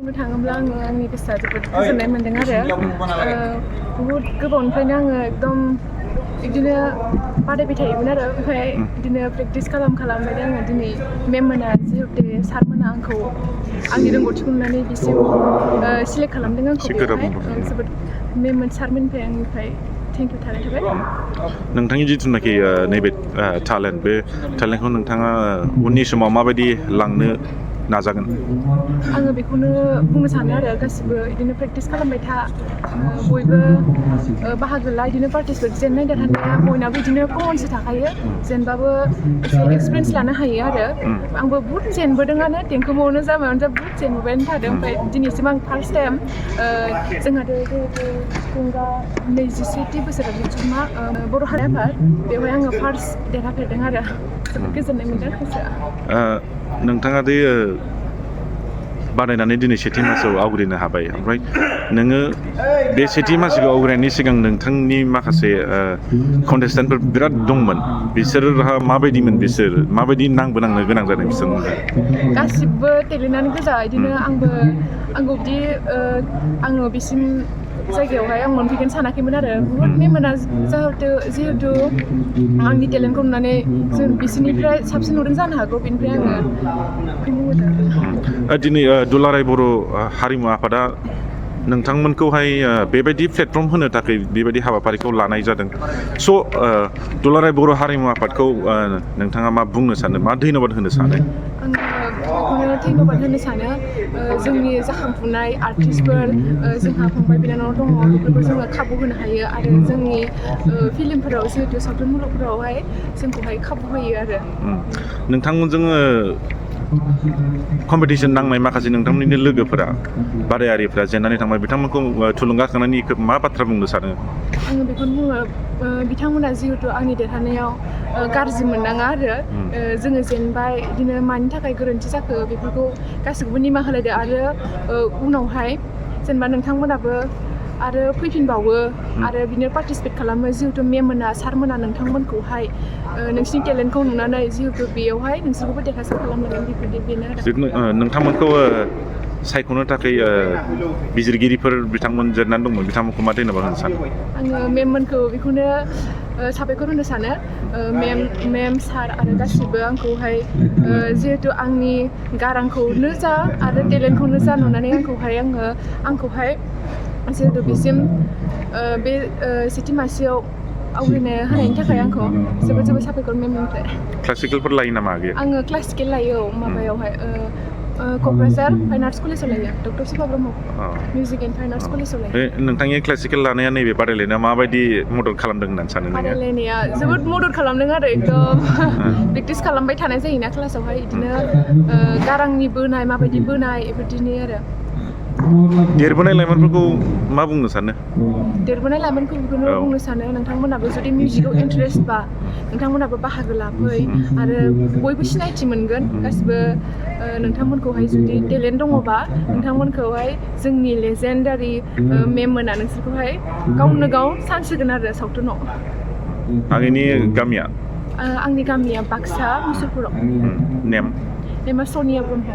बुंनो थाङोब्ला आङो आंनि गोसोआ जोबोद गोजोननाय मोन्दों आरो बुहुद गोबावनिफ्रायनो आङो एकदम बिदिनो बादायबाय थायोमोन आरो ओमफ्राय बिदिनो प्रेक्टिस खालामबाय आङो दिनै मेममोना जिहेतु सारमोना आंखौ आंनि रोंगौथिखौ नुनानै बिसिम सिलेक्ट खालामदों आंखौ बेवहाय जोबोद मेममोन सारमोननिफ्राय आंनिफ्राय थेंक इउ थानाय थाबाय। नोंथांनि जिथुनाखि नैबे टेलेन्ट बे टेलेन्टखौ नोंथाङा उननि समाव माबायदि लांनो नाजागोन? आङो बेखौनो बुंनो सानो आरो गासिबो बिदिनो प्रेक्टिस खालामबाय था बयबो बाहागो ला बिदिनो पार्टिसिपेट जेननाय देरहानाया बयनाबो बिदिनो कमनसो थाखायो जेनबाबो एसे एक्सपिरियेन्स लानो हायो आरो आंबो बुहुत जेनबोदोंआनो देंखोमावनो जा मायावनो जा बुहुत जेनबोबायानो थादों ओमफ्राय दिनैसिम आं फार्स्ट टाइम जोंहाथ' जिहेतु थुंगा 21थि बोसोरारि जथुम्मा बर' हारि आफाद बेवहाय आङो फार्स्ट देरहाफेरदों आरो जोबोद गोजोननाय मोन्दों गोसोआ। नोंथाङा दि बादायनानै दिनै सेथि मासियाव आवग्रिनो हाबाय ओमफ्राय नोङो बे सेथि मासिखौ आवग्रिनायनि सिगां नोंथांनि माखासे कन्टेस्टेन्टफोर बिराद दंमोन बिसोरहा माबायदिमोन बिसोर माबायदि नांनो गोनां जादों बिसोर गासिबो टेलेन्टआनो गोजा बिदिनो आंखौ बिदि आङो बिसिम जायगायावहाय आं मोनफैगोन सानाखैमोन आरो बुहुत मेममोना जिहेतु आंनि टेलेन्टखौ नुनानै जों बिसोरनिफ्राय साबसिन नुदों जानो हागौ बेनिफ्राय आङो दिनै दुलाराय बर' हारिमु आफादा नोंथांमोनखौहाय बेबायदि प्लेटफर्म होनो थाखाय बेबायदि हाबाफारिखौ लानाय जादों स' दुलाराय बर' हारिमु आफादखौ नोंथाङा मा बुंनो सानो मा धन्यबाद होनो सानो? बेखौनो धन्यबाद होनो सानो जोंनि जाखांफुनाय आर्टिस्टफोर जोंहा फंबाय बिनानाव दङ बेफोरखौ जोङो खाबु होनो हायो आरो जोंनि फिल्मफोराव जिहेतु सावथुन मुलुगफोरावहाय जोंखौहाय खाबु होयो आरो नोंथांमोनजों कम्पिटिसन नांनाय माखासे नोंथांमोननि लोगोफोरा बादायारिफ्रा जेननानै थांबाय बिथांमोनखौ थुलुंगाखांनायनि मा बाथ्रा बुंनो सानो? आङो बेखौनो बुङो बिथांमोना जिहेतु आंनि देरहानायाव गाज्रि मोननाङा आरो जोङो जेनबाय बिदिनो मानि थाखाय गोरोन्थि जाखो बेफोरखौ गासैखौबो निमाहा होलायदो आरो उनावहाय जेनेबा नोंथांमोनाबो आरो फैफिनबावो आरो बिदिनो पार्टिसिपेट खालामो जिहेतु मेममोना सारमोना नोंथांमोनखौहाय नोंसिनि टेलेन्टखौ नुनानै जिहेतु बेयावहाय नोंसोरखौबो देरहासार खालामलांगोन बेफोरदि बेनो आरो नोंथांमोनखौ सायख'नो थाखाय बिजिरगिरिफोर बिथांमोन जिरनानै दंमोन बिथांमोनखौ मा धन्यबाद होनो सानो? आङो मेममोनखौ बेखौनो साबायखर होनो सानो मेम सार आरो गासिबो आंखौहाय जिहेतु आंनि गारांखौनो जा आरो टेलेन्टखौनो जा नुनानै आंखौहाय जिहेतु बिसिम बे सेथि मासियाव आवग्रिनो होनायनि थाखाय आंखौ जोबोद जोबोद साबायखर मेमनिफ्राय। क्लासिकेलफोर लायो नामा? आङो क्लासिकेल लायो माबायावहाय क'क्राझार फाइन आर्टस कलेजाव लायो डक्टर सुफा Brahma music and fine arts कलेजाव लायो। नोंथांनि क्लासिकेल लानाया नैबे बादायलायनायाव माबायदि मदद खालामदों होननानै सानो नोङो? बादायलायनाया जोबोद मदद खालामदों आरो एकदम प्रेक्टिस खालामबाय थानाय जायोना क्लासावहाय बिदिनो गारांनि बोनाय माबायदि बोनाय बेफोरदिनो आरो देरबोनाय लाइमोनफोरखौ मा बुंनो सानो? देरबोनाय लाइमोनखौ बेखौनो बुंनो सानो नोंथांमोनाबो जुदि मिउजिकआव इन्टारेस्ट बा नोंथांमोनाबो बाहागो लाफै आरो बयबो सिनायथि मोनगोन गासिबो नोंथांमोनखौहाय जुदि टेलेन्ट दङबा नोंथांमोनखौहाय जोंनि लेजेन्डारि मेममोना नोंसोरखौहाय गावनो गाव चान्स होगोन आरो सावथुनाव। आंनि गामिया? आंनि गामिया बाक्सा मुसुलपुराव। नेमा सोनिया ब्रह्म।